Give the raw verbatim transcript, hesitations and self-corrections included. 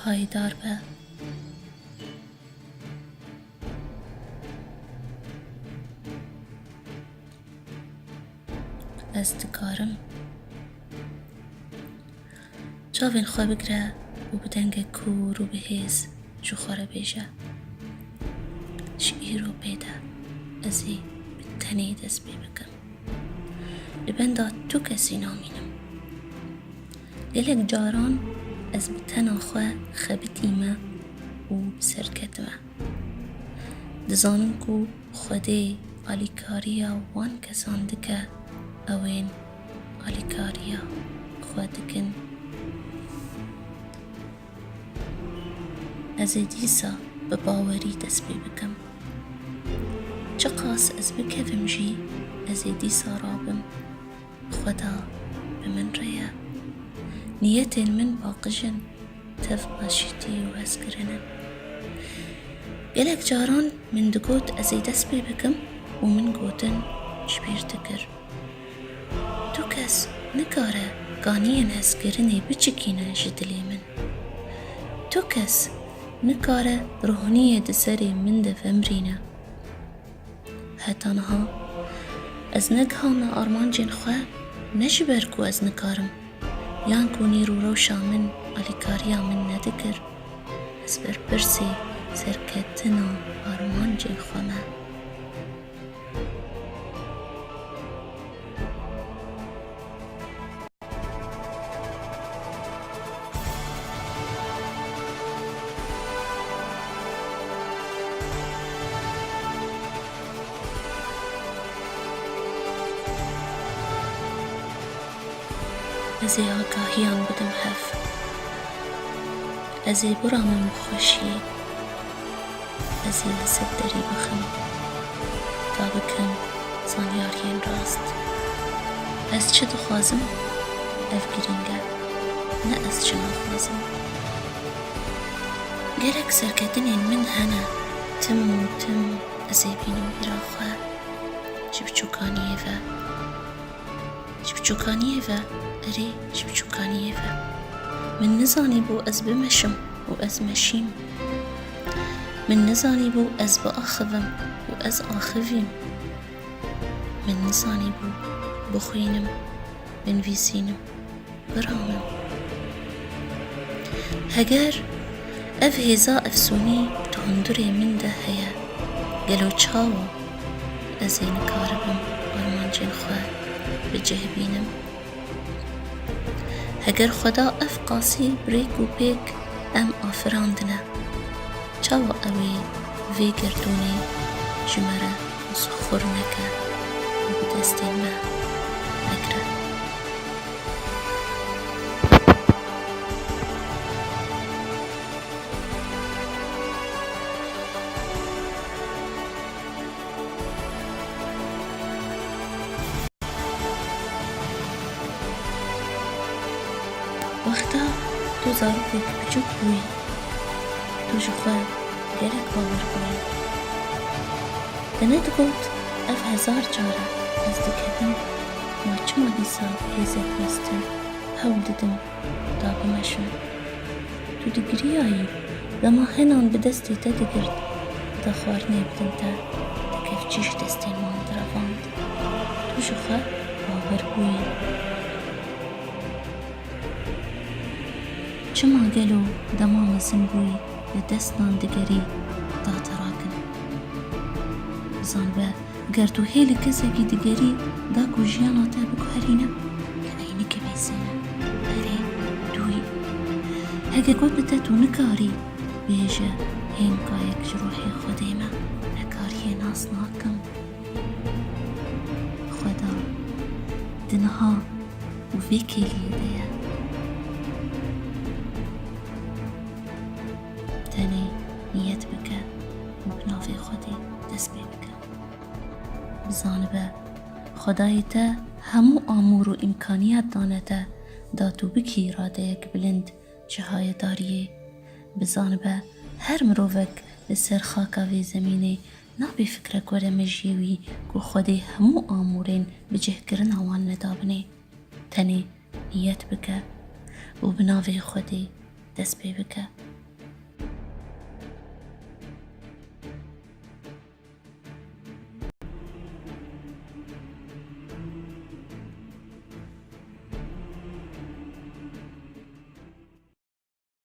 Payîdar be. Ez dikarim. Çavên xwe bigire û bi dengek kûr û bi hêz ji xwe re bêje: Ji îro pê de ez ê bi tenê dest pê bikim. Li benda tu kesî namînim. Gelek caran ez bi tena xwe xebitîme û bi ser ketime. Dizanim ku Xwedê alîkariya wan kesan dike, ew ên alîkariya xwe dikin. Ez ê dîsa bi bawerî dest pê bikim. Çiqas ez bikevim jî, ez ê dîsa rabim. Xweda bi min re ye. Niyetên min paqij in, tev aşîtî û hezkirin in. Gelek caran min digot ez ê dest pê bikim û min gotin ji bîr dikir. Tu kes nikare kaniyên hezkirinê biçikîne ji dilê min. Tu kes nikare rohniyê di serê min de vemrîne. Heta niha ez negihame armancên xwe, ne ji ber ku ez nikarim, yan ku nîr û rewşa min alîkariya min nedikir, ez berpirsê serketina armancên xwe me. Ez ê agahiyan bidim hev. Ez ê biramim bi xweşiyê. Ez ê li ser derî bixim, ta bikim zanyariyên rast. Ez çi dixwazim, ev girîng e, ne ez çi naxwazim. Gelek serketinên min hene, tim û tim ez ê bînim bîra xwe, ji biçûkaniyê ve. Ji biçûkaniyê ve, erê, ji biçûkaniyê ve. Min nizanîbû ez bimeşim û ez meşîm. Min nizanîbû ez biaxivim û ez axivîm. Min nizanîbû bixwînim, binivîsînim, biramim. Heger ev hêza efsûnî di hundirê min de heye, gelo çawa ez ê nikaribim armancên xwe bi cih bînim? Heger Xweda ev qasî bi rêk û pêk em afirandine, çawa ew ê vê gerdûnê ji me re sixur neke û bi destên me negire? Wexta tu zarokek biçûk bûyî, tu ji xwe gelek bawer bûyî. Te nedigot, ev hezar car e ez diketim, ma çima dîsa hêzek mestin hewl didim da bimeşim? Tu digiriyayî, dema henan bi destê te digirt, da xwarinê bidin te, te kevçî ji destên wan direvand. Tu ji xwe bawer bûyî. Çima gelo dema mezin bûyî li destnan digerî, da te rakin? Bizanibe, ger tu hê li kesekî digerî, da ku jiyana te biguherîne, li eynike bîsêne. Erê, dûyî. Heke got bi te tu nikarî, bêje, hênkayek ji ruhê Xwedê me, nekariyê nas nakim. Xweda di niha û vê kêliyê de ye. Tenê niyet bike û bi navê Xwedê dest pê bike. Bizanibe, Xwedayê te hemû amûr û îmkaniyat dane te, da tu bikî îradeyek bilind ji hayedariyê. Bizanibe, her mirovek li ser xaka vê zemînê nabê fikrek were mejiyê wî ku Xwedê hemû amûrên bicihkirina wan nedabinê. Tenê niyet bike û bi navê Xwedê dest pê bike.